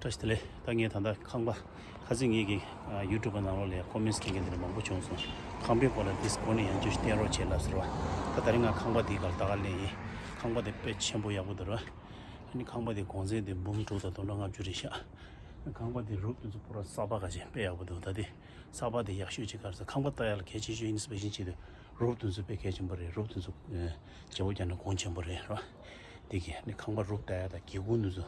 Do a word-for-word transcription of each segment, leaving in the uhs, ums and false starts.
བཀྲ་ཤིས་བདེ་ལེགས། ད་ངས་ད་ལྟ་ཁང་པ་ཁ་སང་ངེད་ཀྱི་ཡུ་ཊུབ་པ་ནང་ལོགས་ལ་ཀོ་མེན་ཊི་སྤྲད་མཁན་དེ་འདྲ་མང་པོ་བྱུང་སོང་། ཁང་པའི་སྐོར་ལ་འདི་སྐོར་ནས་ཡང་བསྐྱར་བསྟན་རོགས་བྱེད་ལབ་ཟེར་བ། ད་ད་རིང་ང་ཁང་པ་འདིའི་སྒང་ལ་ད་ག་སླེབས་ཡིན། ཁང་པ་དེ་དཔེ་ཆེན་པོ་ཡག་པོ་འདུག་ར། ཨ་ནི་ཁང་པ་དེ་གོང་ཚད་དེ་འབུམ་དྲུག་དང་དོ་འགྲོ་ལྔ་བཅུ་རེད་ཤག་ཁང་པ་དེ་རུབ་དེ་ཚོ་པུ་ར་གསར་པ་ག་ཅིག་དཔེ་ཡག་པོ་འདུག་ད་དེ་གསར་པ་དེ་ཡག་ཤོས་ཅིག་ག་རེ་ཟེར། ཁང་པ་ལྟ་ཡག་ལ་གལ་ཆེ་ཤོས་ཨིན་སི་པེག་ཤན་བྱེད་དུས་རུབ་དེ་ཚོ་དཔེ་གལ་ཆེན་པོ་རེད། རུབ་དེ་ཚོ་བརྗེ་པོ་རྒྱག་ན་གོང་ཆེན་པོ་རེད་ར། དེ་གི་ནི་ཁང་པ་རུབ་ལྟ་ཡག་དང་སྒེའུ་ཁུང་དེ་ཚོ་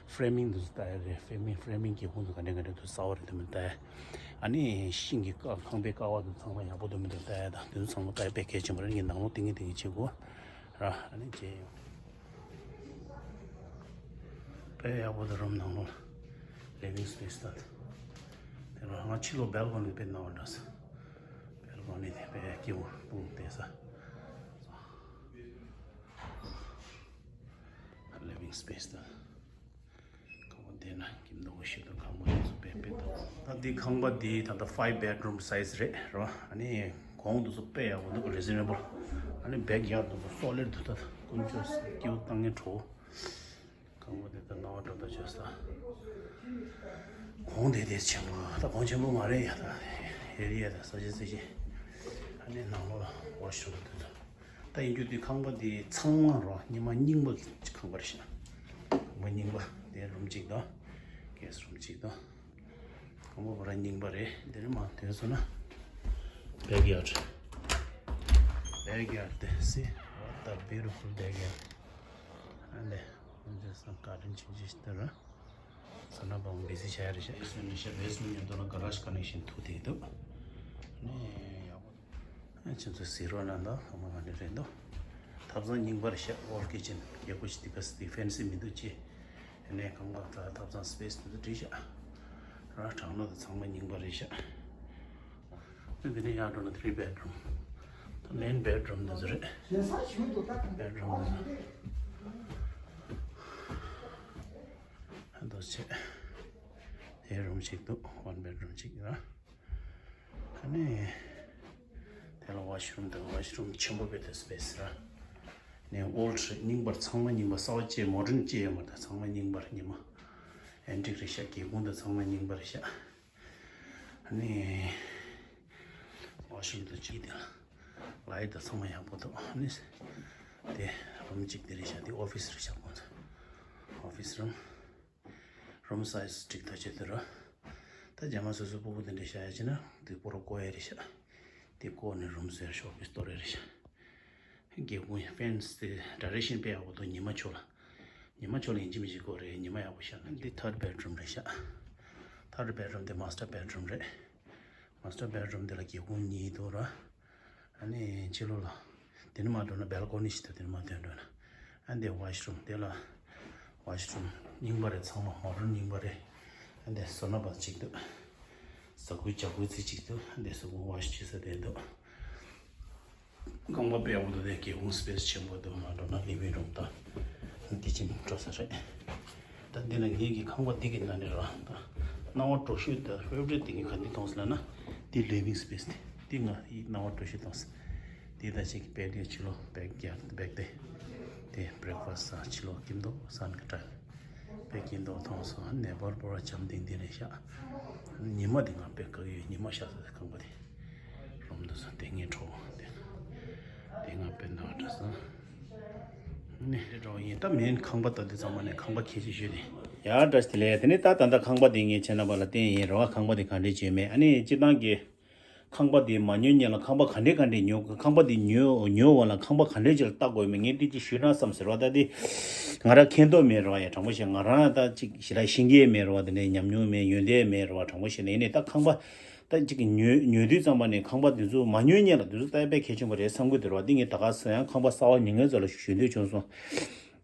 ཧྥེ་རེ་མིང་དེ་ཚོ་ལྟ་ཡག་རེད། ཧྥེ་རེ་མིང་ཧྥེ་རེ་མིང་སྒེའུ་ཁུང་དེ་ག་འདྲ་ག་འདྲ་དེ་གསར་པ་རེད་དེ་མིན་ལྟ་ཡག་ཨ་ནི་ཤིང་གི་ཀ་ཁང་པའི་ཀ་བ་དེ་ཚང་མ་ཡག་པོ་འདུག་མི་འདུག་ལྟ་ཡག་དང་དེ་ཚོ་ཚང་མ་ལྟ་ཡག་དཔེ་གལ་ཆེན་པོ་རེད། ངས་ནང་ལོགས་ཏིང་ངེ་ཏིང་ངེ་བྱེད་དགོས་ར། ཨ་ནི་བྱས་ཡོང་། དཔེ་ཡག་པོ་འདུག་རུམ་ནང་ལོགས་ལ་ལི་ཝིང་སི་པེ་སི་ད། དེ་ལ་ང་ཕྱི་ལོགས་བལ་ཀོ་ནི་དཔེ་སྣང་བ་འདྲ་སོང་། བལ་ཀོ་ནི་དེ་དཔེ་སྐྱིད་པོ་སྤུངས་བསྡད་ས། ལི་ཝིང་སི་པེ་སི་ད། ཁང་པ་འདི་ན་ཁྱིམ་སྡོང་པོ་ཞིག་ཏུ་ཁང་པ་འདི་ཚོ་དཔེ་དཔེ་འདུག་ད་འདི་ཁང་པ་འདི་ད་ལྟ་ཕའིབ་བེད་རུམ་སའིཛ་རེད་རོ། ཨ་ནི་གོང་འདི་ཚོ་དཔེ་ཡག་པོ་འདུག་རི་ཛི་ནེ་བལ། ཨ་ནི་བེག་ཡར་འདི་ཚོ་སོ་ལིཌ་འདུག་ད་ཀུན་སྤྱོད་སྐྱིད་པོ་བཏང་ངེས་འགྲོ། ཁང་པ་འདི་ད་ནང་བ་འགྲོ་ད་བྱོས་ས། གོང་དེ་དེ་ཆེན་པོ་ད་གོང་ཆེན་པོ་མ་རེད་ཡ། ད་ཨེ་རི་ཡ་ད་ས་ཆ་ས་ཆ། ཨ་ནི་ནང་ལོགས་ལ་ཝ་ཤ་རུམ་འདུག་ད། ད་ཡིན་རྒྱུ་དེ་ཁང་པ་དེ་ཚང་མ་རོ་རྙིང་མ་རྙིང་པ་ཁང་པ་རེད་ཤག་ཁང་པ་རྙིང་པ་དེ་རུམ་གཅིག་དང་། གེ་སི་རུམ་གཅིག་དང་། ཁང་པ་པུ་ར་རྙིང་པ་རེད། དེ་རིང་མ་དོན་སོང་ན། བེག་ཡར་ཌི། བེག་ཡར་ཌི་དེ། See what a beautiful backyard. ཨ་ནི་འདི་སང་ག་རིན་ཆུང་ཆུང་ཞིག་དེ་ར། ས་ན་བང་བེ་སི་བྱ་ཡ་རེད་ཤག་བེ་སི་མེན་ཊི་ནས་བཤད། བེ་སི་མེན་ཊི་ནས་མཉམ་དུ་ལ་ག་རེ་ཇི་ཀ་ནེག་ཤན་ཐུག་བསྡད་འདུག་ནས་ཡག་པོ། ཁྱེད་ཚོ་གཟིགས་རོགས་གནང་དང་། ཁང་པ་ག་འདྲ་རེད་འདུག་ཐབ་ཚང་རྙིང་པ་རེད་ཤག་ཝོལ་ཀི་ཅན་ཡག་པོ་ཞིག་འདུག་ག་ས་དེ་ཕེན་སི་མི་འདུག་ཅེས། ཨ་ནི་ཁང་པ་ད་ཐབ་ཚང་སི་པེ་སི་དེ་ཚོ་བྲིས་ཤག་རང་དྲང་ནོ་དེ་ཚང་མ་རྙིང་པ་རེད་ཤག་འདི་ནས་ཡར་འགྲོ་ན་ཐི་རི་བེད་རུམ། ད་མེན་བེད་རུམ་འདི་ཚོ་རེད། བེད་རུམ་འདི་ཚོ། འདུག་ཅེས། དེ་རུམ་ཞིག་འདུག་ཝན་བེད་རུམ་ཞིག་ར། ཨ་ནི། དེ་ལ་ཝ་ཤ་རུམ་དང་། ཝ་ཤ་རུམ་ཆེན་པོ་བེད་དེ་སི་པེ་སི་ར། ནས་ཨོལ་ཌི་རེད། རྙིང་པར་ཚང་མ་རྙིང་པ། གསར་པ་ཅེས་མོ་ཌན་ཅེས་ཡོད་མ་རེད། ཚང་མ་རྙིང་པར་རྙིང་མ། ཨན་ཊིག་རེད་ཤག་སྒེའུ་ཁུང་དང་ཚང་མ་རྙིང་པ་རེད་ཤག་ཨ་ནི། ཝ་ཤ་རུམ་དང་གཅིག་དེ་ལ་ལའིཊ་དང་ཚང་མ་ཡག་པོ་འདུག་ཨ་ནི། དེ་རུམ་གཅིག་དེ་རེད་ཤག་དེ་ཨོ་ཕི་སི་རེད་ཤག་ཁོང་ཚོ་ཨོ་ཕི་སི་རུམ། རུམ་སའིཛ་འགྲིག་ཐག་ཆོད་དེ་ར། ད་རྗེས་མ་སོ་སོ་སྤུ་གུ་དེ་འདྲ་བཞག་ཡ་བྱས་ན་དེ་སྤུ་ར་བཀོག་ཡ་རེད་ཤག་དེ་བཀོག་ནས་རུམ་བཟོས་ཤོག་པི་སྟོར་ཡ་རེད་ཤག་སྒེའུ་ཁུང་ཕེན་སི་དེ་ཌའི་རེག་ཤན་དཔེ་ཡག་པོ་འདུག་ཉི་མ་ཕྱོགས་ལ། ཉི་མ་ཕྱོགས་ལ་ཡིན་གཅིག་མིན་གཅིག་དགོས་རེད། ཉི་མ་ཡག་པོ་ཤར་ན། འདི་ཐར་ཌི་བེད་རུམ་རེད་ཤག་ཐར་ཌི་བེད་རུམ་དེ་མ་སི་ཊར་བེད་རུམ་རེད། མ་སི་ཊར་བེད་རུམ་དེ་ལ་སྒེའུ་ཁུང་གཉིས་འདུག་ར། ཨ་ནི་ཕྱི་ལོགས་ལ། དེ་ནས་མར་འགྲོ་ན་བེལ་ཀོ་ནི་ཞིག་འདུག་དེ་ནས་མར་ཐོན་འགྲོ་ན། ཨ་འདི་ཝ་ཤ་རུམ། དེ་ལ་ཝ་ཤ་རུམ་རྙིང་པ་རེད། ཚང་མ་མོ་ཌན་རྙིང་པ་རེད། ཨ་འདི་བཟོ་ན་པ་གཅིག་འདུག་ཟ་ཁུ་བྱ་ཁུ་ཚིག་གཅིག་འདུག་ཨ་འདི་ཟ་ཁུ་ཝ་ཤ་བྱེད་ས་དེ་འདུག་ཁང་པ་དཔེ་ཡག་པོ་འདུག་དེ་སྒེའུ་ཁུང་སི་པེ་སི་ཆེན་པོ་འདུག་མར་འགྲོ་ན་ལི་ཝིང་རུམ་དང་། འདི་ཕྱིན་འགྲོ་ས་རེད། ད་འདི་ན་ངེད་ཀྱི་ཁང་པ་འདི་གི་ནང་ནས་ར། ད་སྣང་བ་འགྲོ་ཤོས་དང་ཕེ་ཝ་རི་ཊི་དེ་གི་ག་འདི་གཏོང་ས་ལབ་ན། འདི་ལི་ཝིང་སི་པེ་སི་དེ། འདི་ང་ཡི་སྣང་བ་འགྲོ་ཤོས་གཏོང་ས། འདི་ད་ཅིག་པེ་ཊི་ཡོ། ཕྱི་ལོགས་བེག་ཡར་ཌི་བེག་དེ། དེ་བྷི་རེག་ཕ་སི་ཟ། ཕྱི་ལོགས་སྐྱིད་མདོག་སན་གི་ཏྲ། དཔེ་སྐྱིད་མདོག་མཐོང་སོང་། ནེ་བར་པུ་ར་འཇམ་ཐིང་ཐིང་རེད་ཤག་ཉི་མ་དེ་ང་དཔེ་དགའ་གི་ཡོད། ཉི་མ་ཤར་ས་དེ་ཁང་པ་དེ། རུམ་འདུག་སོང་། དེ་ངའི་གྲོགས་དེ། དེ་ང་དཔེ་འདོད་འདྲ་སོང་། ནི་དེ་གྲོགས་ཡིན། ད་མེན་ཁང་པ་ད་དེ་ཚང་མ་ནས་ཁང་པ་ཁྱད་ཆོས་ཤོས་དེ། ཡ་བཀྲ་ཤིས་བདེ་ལེགས། དེ་ནས་ད་ད་ལྟ་ཁང་པ་དེ་ངས་ཁྱེད་རྣམ་པ་ལ་བསྟན་ཡིན་རེད་བ། ཁང་པ་དེ་ག་འདྲས་བྱས་མེད། ཨ་ནི་སྤྱིར་བཏང་གི་ཁང་པ་དེ་མ་ཉོས་སྔོན་ལ་ཁང་པ་ག་འདྲས་ག་འདྲས་ཉོ། ཁང་པ་དེ་ཉོ་ཉོ་བ་ལ་ཁང་པ་ག་འདྲས་ཅིག་ལ་ལྟ་དགོས་མེད། ངས་འདི་ཅིག་ཞུས་ན་བསམ་ཟེར་བ། ད་དེ་ང་རང་མཁྱེན་རྟོགས་མེད་རེད་བ། ཡ་དྲང་པོ་བཤད། ང་རང་ད་ཅིག་ཞེ་དྲག་ཤེས་ཀྱི་མེད་རེད་བ། དེ་ནས་ཉམས་མྱོང་མེད། ཡོན་ཏན་མེད་རེད་བ། དྲང་པོ་བཤད་ན། ཡིན་ནའི་ད་ཁང་པ་ད་ཅིག་ཉོ་ཉོ་དུས་ཙམ་པ་ནས་ཁང་པ་དེ་ཚོ་མ་ཉོས་སྔོན་ལ་དེ་ཚོ་ལྟ་དཔེ་གལ་ཆེན་པོ་རེད་བསམ་གྱི་འདུག་རེད་བ། འདི་ངས་ད་ག་སེ་ཡང་ཁང་པ་གསར་པ་ཉོ་མཁན་ཚོ་ལ་ཞུ་འདོད་བྱུང་སོང་།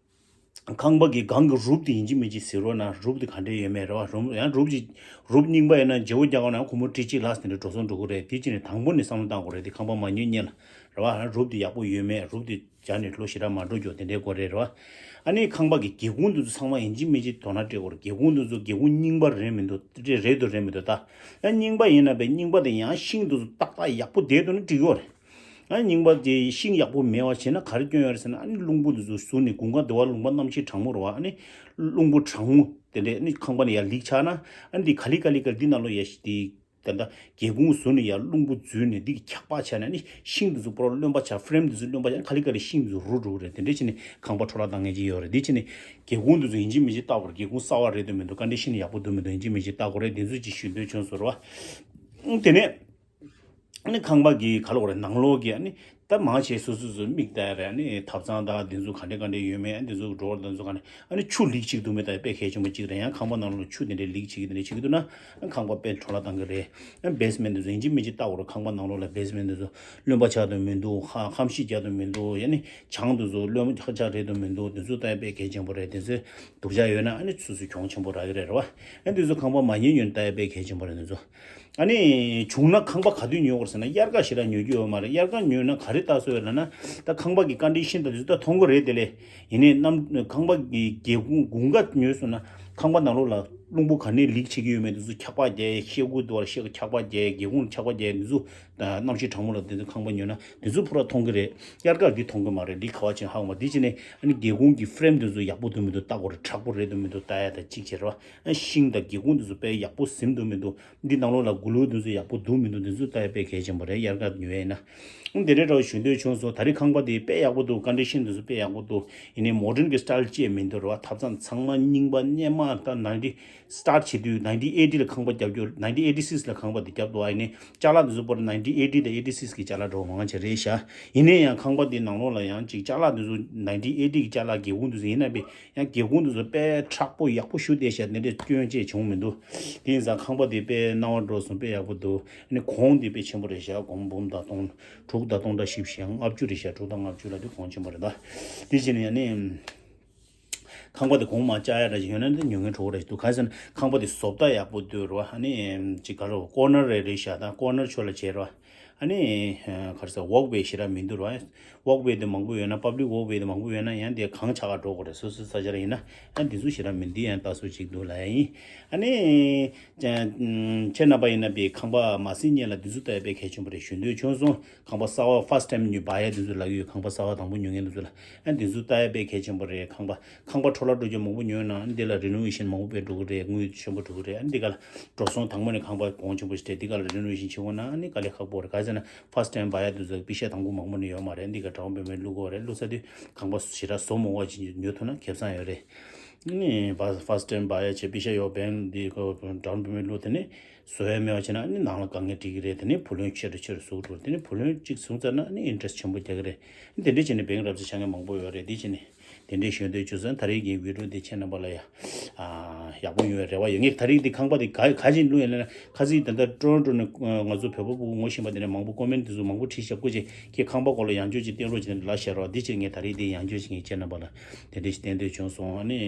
ཁང་པ་གི་སྒང་གི་རུབ་དེ་ཡིན་གཅིག་མིན་གཅིག་གཟིགས་རོགས་གནང་། རུབ་དེ་ག་འདྲས་ཡོད་མེད་རེད་བ། རུབ་ཡང་རུབ་ཅིག་རུབ་རྙིང་པ་ཡིན་ན་བརྗེ་པོ་རྒྱག་དགོས་ན་ཁོ་མོ་ཏྲི་གཅིག་ལ་དེ་འདྲ་འགྲོ་སོང་འགྲོ་གི་རེད། དེ་ཅི་ནས་དང་པོ་ནས་བསམ་བློ་བཏང་དགོས་རེད། དེ་ཁང་པ་མ་ཉོས་སྔོན་ལ་རེད་བ། རུབ་དེ་ཡག་པོ་ཡོད་མེད། རུབ་དེ་སྦྱར་ནས་ལོ་ཞེ་དྲག་མ་འགྲོ་རྒྱུ་དེ་འདྲའི་སྐོར་རེད་རེད་བ། ཨ་ནི་ཁང་པ་གི་སྒེའུ་ཁུང་དེ་ཚོ་ཚང་མ་ཡིན་གཅིག་མིན་གཅིག་དོ་སྣང་སྤྲད་དགོས་རེད། སྒེའུ་ཁུང་དེ་ཚོ་སྒེའུ་ཁུང་རྙིང་པ་རེད་མི་འདུག་རེད་འདུག་རེད་མི་འདུག་ད་ཡང་རྙིང་པ་ཡིན་ན་པའི་རྙིང་པ་དེ་ཡང་ཤིང་དེ་ཚོ་ཏག་ཏག་ཡག་པོ་བསྡད་འདུག་ན་འགྲིག་ཡོད་རེད། ཨ་རྙིང་པ་དེ་ཤིང་ཡག་པོ་མེད་པ་བྱས་ན་ག་རེ་སྐྱོན་ཡོད་རེད་ཟེར་ན། ཨ་ནི་རླུང་བུ་དེ་ཚོ་ཟུར་ནས་དགུན་ཁ་དེ་བ་ལུང་པ་གནམ་གཤིས་གྲང་མོ་རེད་བ། ཨ་ནི་རླུང་བུ་གྲང་མོ། དེ་འདྲའི་ནི་ཁང་པ་ནི་ཡར་ལིག་ཆགས་ན་ཨ་ནི་འདི་ག་ལེ་ག་ལེ་ག་ལེ་འདི་ནང་ལོགས་ཡར་ཞིག་འདི་ད་ལྟ་སྒེའུ་ཁུང་བཟོས་ནས་ཡར་རླུང་བུ་འཛུལ་ནས་འདི་གི་འཁྱག་པ་ཆགས་ནས་ནི་ཤིང་འདི་ཚོ་པོ་ར་རློན་པ་ཆགས། ཕྲེམ་འདི་ཚོ་རློན་པ་ཆགས་ནས་ག་ལེ་ག་ལེ་ཤིང་འདི་ཚོ་རུལ་འགྲོ་གི་རེད། དེ་འདྲའི་ཕྱིར་ནི་ཁང་པ་འཕྲོ་བརླག་བཏང་མཁན་ཅིག་ཡོད་རེད། འདི་ཕྱིར་ནི་སྒེའུ་ཁུང་འདི་ཚོ་ཡིན་གཅིག་མིན་གཅིག་བལྟ་དགོས་རེད། སྒེའུ་ཁུང་གསར་པ་རེད་འདུག་མི་འདུག་ཀོན་ཌི་ཤན་ཡག་པོ་འདུག་མི་འདུག་ཡིན་གཅིག་མིན་གཅིག་བལྟ་དགོས་རེད། འདི་ཚོ་ཅིག་ཞུ་འདོད་བྱུང་སོང་རེད་བ། དེ་ནས། ཨ་ནི་ཁང་པ་གི་ག་ལབ་དགོས་རེད། ནང་ལོགས་ཀྱི་ཨ་ནི་ད་མང་ཆེ་སོ་སོ་སོ་མིག་ལྟ་ཡ་རེད། ཨ་ནི་ཐབ་ཚང་དང་འདི་ཚོ་ག་འདྲ་ག་འདྲ་ཡོད་མེད། ཨ་འདི་ཚོ་གི་ཌོར་འདི་ཚོ་ག་འདྲ། ཨ་ནི་ཆུ་ལིག་ཅིག་འདུག་མེད་ལྟ་ཡ་དཔེ་གལ་ཆེན་པོ་གཅིག་རེད། ཡང་ཁང་པ་ནང་ལོགས་ཆུ་དེ་འདྲའི་ལིག་བྱེད་ཀྱི་དེ་འདྲ་བྱེད་ཀྱི་འདུག་ན་ཨ་ཁང་པ་དཔེ་འཕྲོ་བརླག་བཏང་གི་རེད། ཨ་བེ་སི་མེན་འདི་ཚོ་ཡིན་གཅིག་མིན་གཅིག་བལྟ་དགོས་རེད། ཁང་པ་ནང་ལོགས་ལ་བེ་སི་མེན་འདི་ཚོ་རློན་པ་ཆགས་དང་མི་འདུག་ཧ་ཁམ་ཤིང་རྒྱག་དང་མི་འདུག་ཡ་ནི་བྱང་འདི་ཚོ་རློན་པ་ཆགས་ཆགས་རེད་དང་མི་འདུག་འདི་ཚོ་ལྟ་ཡ་དཔེ་གལ་ཆེན་པོ་རེད། འདི་ཚོ་སྡུག་ཅག་ཡོད་ན་ཨ་ནི་སོ་སོ་གྱོང་ཆེན་པོ་རག་གི་རེད། རེད་བ། ཨ་འདི་ཚོ་ཁང་པ་མ་ཉན་ཡོད་ན་ལྟ་ཡ་དཔེ་གལ་ཆེན་པོ་རེད། འདི་ཚོ། ཨ་ནི་བྱུང་ན་ཁང་པ་ག་དུས་ཉོ་དགོས་ཟེར་ན་དབྱར་ཁ་ཞེ་དྲག་ཉོ་རྒྱུ་ཡོད་མ་རེད། དབྱར་ཁ་ཉོས་ན་ག་རེ་ལྟ་སྲོལ་ཡོད་ལབ་ན། ད་ཁང་པ་གི་ཀོན་ཌི་ཤན་དང་དེ་ཚོ་ད་མཐོང་གི་རེད། དེ་ལས་ཡིན་ནའི་གནམ་ཁང་པ་གི་སྒེའུ་ཁུང་དགུན་ཁ་ཉོས་སོང་ན་ཁང་པ་ནང་ལོགས་ལ་རླུང་བུ་ག་ནས་ལིག་བྱེད་ཀྱི་ཡོད་མེད་དེ་ཚོ་འཁྱག་པ་རྒྱག་ཤེལ་སྒོ་དུ་བར་ཤེལ་འཁྱག་པ་རྒྱག་སྒེའུ་ཁུང་འཁྱག་པ་རྒྱག་དེ་ཚོ་གནམ་གཤིས་གྲང་མོ་ལ་དེ་ཚོ་ཁང་པ་ཉོས་ན་དེ་ཚོ་ཕུ་ར་མཐོང་གི་རེད། དབྱར་ཁ་འདི་མཐོང་གི་མ་རེད། ལིག་ག་བ་ཅན་ཧ་གོ་མ། དེ་ཕྱིར་ནས་ཨ་ནི་སྒེའུ་ཁུང་གི་ཕྲེམ་དེ་ཚོ་ཡག་པོ་འདུག་མི་འདུག་ལྟ་དགོས་རེད། མཁྲེགས་པོ་རེད་འདུག་མི་འདུག་ལྟ་ཡ་ད་གཅིག་བྱེད་རོགས། ཨ་ཤིང་དང་སྒེའུ་ཁུང་དེ་ཚོ་དཔེ་ཡག་པོ་ཟིན་འདུག་མི་འདུག་འདི་ནང་ལོགས་ལ་གུ་ལུ་དེ་ཚོ་ཡག་པོ་འདུག་མི་འདུག་འདི་ཚོ་ལྟ་ཡ་དཔེ་གལ་ཆེན་པོ་རེད། དབྱར་ཁ་ཉོ་ཡ་ཡིན་ན། ཨང་དེ་འདྲའི་འདྲ་བོ་ཞུ་འདོད་བྱུང་སོང་། ད་རེས་ཁང་པ་དེ་དཔེ་ཡག་པོ་འདུག་ཀོན་ཌི་ཤན་དེ་ཚོ་དཔེ་ཡག་པོ་འདུག་ཡིན་ནའི་མོ་ཌན་གྱི་སི་ཊལ་ཅིག་མི་འདུག་རེད་བ། ཐབ་ཚང་ཚང་མ་རྙིང་པ་སྔོན་མ་ད་ནའིན་ཊི་སི་ཊར་ཊི་བྱེད་དུས་ནའིན་ཊིན་ཨེ་ཊི་ལ་ཁང་པ་བརྒྱབ་རྒྱུ། ནའིན་ཊིན་ཨེ་ཊི་སིགས་ལ་ཁང་པ་དེ་བརྒྱབ་འདུག་ཨ་ཡིན་ནའི་ཅ་ལག་དེ་ཚོ་པོ་ནའིན་ཊིན་ཨེ་ཊི་དང་ཨེ་ཊི་སིགས་ཀྱི་ཅ་ལག་འདྲ་བོ་མང་ཆེ་རེད་ཤག་ཡིན་ནའི་ཡང་ཁང་པ་དེ་ནང་ལོགས་ལ་ཡང་ཅིག་ཅ་ལག་དེ་ཚོ་ནའིན་ཊིན་ཨེ་ཊི་གི་ཅ་ལག་སྒེའུ་ཁུང་དེ་ཚོ་ཡིན་ན་དཔེ། ཡང་སྒེའུ་ཁུང་དེ་ཚོ་དཔེ་མཁྲེགས་པོ་ཡག་པོ་ཞེ་དྲག་བསྡད་ཤག་དེ་འདྲའི་སྐྱོན་ཅིག་བྱུང་མི་འདུག་དེ་ཡིན་ཙང་ཁང་པ་དེ་དཔེ་སྣང་བ་འགྲོ་སོང་། དཔེ་ཡག་པོ་འདུག་ཨ་ནི་གོང་དེ་དཔེ་ཆེན་པོ་རེད་ཤག་གོང་འབུམ་དང་སྟོང་དྲུག་དང་སྟོང་ཕྲག་བཞི་བཅུ་ཞེ་ལྔ་བཅུ་རེད་ཤག་དྲུག་དང་ལྔ་བཅུ་ལ་དེ་གོང་ཆེན་པོ་རེད་ད། དེ་བྱས་ནས་ཡང་ནི་ཁང་པ་དེ་གོང་མ་བཅག་ཡ་འདྲ་ཞིག་ཡོད་ན་དེ་ཉོ་མཁན་གྲོགས་རེ་ཞིག་འདུག་གང་ཟེར་ན་ཁང་པ་དེ་བཟོ་ལྟ་ཡག་པོ་འདུག་རེད་བ། ཨ་ནི་ཅིག་ག་རེ་ཀོར་ནར་རེ་རེད་ཤག་ད་ཀོར་ནར་ཕྱོགས་ལ་བྱས་རེད་བ། ཨ་ནི་ག་རེ་ཟེར་ཝོག་ཝེ་ཞེ་དྲག་མི་འདུག་རེད་བ། ཝོག་ཝེ་དེ་མང་པོ་ཡོད་ན། པབ་ལིག་ཝོག་ཝེ་དེ་མང་པོ་ཡོད་ན་ཡང་དེ་གངས་ཆགས་ག་འགྲོ་དགོས་རེད། སོ་སོའི་ས་ཆ་ལ་ཡིན་ན། ཨ་འདི་ཚོ་ཞེ་དྲག་མི་འདི་ཡང་ལྟ་སྲོལ་ཅིག་འདུག་ལབ་ཡ་ཡིན། ཨ་ནི་ཁྱེད་རྣམ་པ་ཡིན་ན་པའི་ཁང་པ་མ་ཟིན་སྔོན་ལ་འདི་ཚོ་ལྟ་ཡ་དཔེ་གལ་ཆེན་པོ་རེད་ཞུ་འདོད་བྱུང་སོང་། ཁང་པ་གསར་པ་ཕར་སི་ཊི་ཊེམ་ཉོས་སྦ་ཡ་འདི་ཚོ་ལབ་ཀྱི་ཡོད། ཁང་པ་གསར་པ་དང་པོ་ཉོ་མཁན་འདི་ཚོ་ལ་ཨ་འདི་ཚོ་ལྟ་ཡ་དཔེ་གལ་ཆེན་པོ་རེད། ཁང་པ་ཁང་པ་འཕྲོ་བརླག་འགྲོ་རྒྱུ་མང་པོ་ཉོས་ན་འདི་ལ་རི་ནོ་ཝེ་ཤན་མང་པོ་དཔེ་འགྲོ་གི་རེད། དངུལ་ཆེན་པོ་འགྲོ་གི་རེད། ཨ་འདི་ག་ལ་འགྲོ་སོང་དང་པོ་ནས་ཁང་པ་གོང་ཆེན་པོ་ཞིག་སྤྲད། འདི་ག་ལ་རི་ནོ་ཝེ་ཤན་བྱེད་དགོས་ན་ཨ་ནི་དཀའ་ལས་ཁག་པོ་རེད། ག་ཟེར་ན་ཕར་སི་ཊི་ཊེམ་སྦ་ཡ་འདི་ཚོ་པེ་ཤ་དང་པོ་མང་པོ་ནས་ཡོད་མ་རེད། འདི་ག་ཌའོན་པེ་མེན་ཊི་བླུག་དགོས་རེད། བླུག་ཚར་དུས་ཁང་པ་ཞེ་དྲག་བཟོ་མི་དགོས་པ་ཅིག་ཉོ་ཐུབ་ན་ཁེ་བཟང་ཡོད་རེད། ཨ་ནི་ཕར་ཕར་སི་ཊི་ཊེམ་སྦ་ཡ་བྱས། པེ་ཤ་ཡོད་པའི་འདི་ཁོ་ཌའོན་པེ་མེན་ཊི་བླུགས། དེ་ནས་བཟོ་ཡ་མེད་པ་བྱས་ན་ཨ་ནི་ནང་ལ་དཀའ་ངལ་འཕྲད་ཀྱི་རེད། དེ་ནས་བུ་ལོན་ཆེ་རུ་ཆེ་རུ་བཟོ་གི་འགྲོ་རེད། དེ་ནས་བུ་ལོན་གཅིག་བཟུང་ཚར་ན་ཨ་ནི་ཨིན་ཊི་རེ་སི་ཊི་ཆེན་པོ་རྒྱག་གི་རེད། དེ་འདྲ་བྱས་ནས་བེང་ཀ་རབ་སི་ཆགས་མཁན་མང་པོ་ཡོད་རེད། དེ་བྱས་ནས་དེ་འདྲའི་ཞུ་འདོད་བྱུང་སོང་། ད་རེས་ཀྱི་བི་ཌིའོ་འདི་ཁྱེད་རྣམ་པ་ལ་ཡ་ཡག་པོ་ཡོང་བའི་རེ་བ་ཡོད། ངས་ད་རེས་འདི་ཁང་པ་འདི་ག་ག་ཅིག་བླུགས་ཡིན་ལབ་ན། ཁ་སང་ད་ལྟ་ཊོ་རོན་ཊོ་ནས་ང་ཚོ་བོད་པ་ཕྲུ་གུ་ངོ་ཤེས་པ་དེ་ནས་མང་པོ་ཀོ་མེན་ཊི་འདི་ཚོ་མང་པོ་བྲིས་ཤག་སྐུ་མཁྱེན་ཁྱེད་ཁང་པ་སྐོར་ལ་ཡང་བསྐྱར་ཅིག་བསྟན་རོགས་བྱས་ནས་ལབ་བཞག་རོགས། འདི་ཕྱིར་ངས་ད་རེས་འདི་ཡང་བསྐྱར་ཅིག་ངས་ཁྱེད་རྣམ་པ་ལ་དེ་འདྲ་ཞིག་བསྟན་འདོད་བྱུང་སོང་། ཨ་ནི་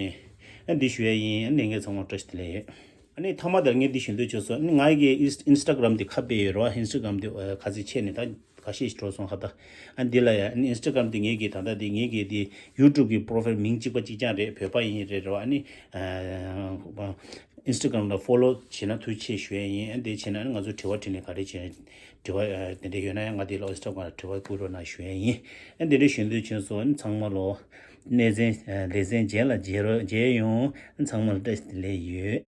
ཨ་འདི་ཞུ་ཡ་ཡིན། ཨ་ནི་ངས་ཚང་མ་བཀྲ་ཤིས་བདེ་ལེགས་ཡོད། ཨ་ནི་མཐའ་མ་དེར་ངས་འདི་ཞུ་འདོད་བྱུང་སོང་། ཨ་ནི་ང་གི་ཨིན་ཨིན་སི་ཊ་གྷ་རམ་དེ་ཁ་དཔེ་ཡོད་རེད་བ། ཨིན་སི་ཊ་གྷ་རམ་དེ་ཁ་ཚིག་ཆད་ནས་ད་ཁ་ཤས་ཤིག་འགྲོ་སོང་ཧ་ད། ཨ་འདི་ལ་ཡ་ཨ་ནི་ཨིན་སི་ཊ་གྷ་རམ་དེ་ངེད་ཀྱི་ད་ལྟ་དེ་ངེད་ཀྱི་དེ་ཡུ་ཊུབ་ཀྱི་པོ་རོ་ཕའིལ་མིང་གཅིག་པ་གཅིག་རྐྱང་རེད། བོད་པ་ཡིན་རེད་རེད་བ། ཨ་ནི་ཨིན་སི་ཊ་གྷ་རམ་ལ་ཕོ་ལོ་བྱེད་ན་ཐུགས་རྗེ་ཆེ་ཞུ་ཡ་ཡིན། ཨ་འདི་བྱས་ན་ཨ་ནི་ང་ཚོ་དྲི་བ་དྲིས་ལན་ག་རེ་བྱེད་དྲི་བ་དེ་འདྲ་ཡོད་ན་ཡང་ང་འདི་ལ་ཨིན་སི་ཊ་གྷ་རམ་ལ་དྲི་བ་བསྐུར་རོགས་གནང་ཞུ་ཡ་ཡིན། ཨ་འདི་འདྲ་ཞུ་འདོད་བྱུང་སོང་། ཨ་ནི་ཚང་མ་ལོ་གནས་ཚན་ལེ་ཚན་རྗེས་ལ་མཇལ་རོགས་མཇལ་ཡོང་། ཨ་ཚང་མ་ལ་བཀྲ་ཤིས་བདེ་ལེགས་ཡོད།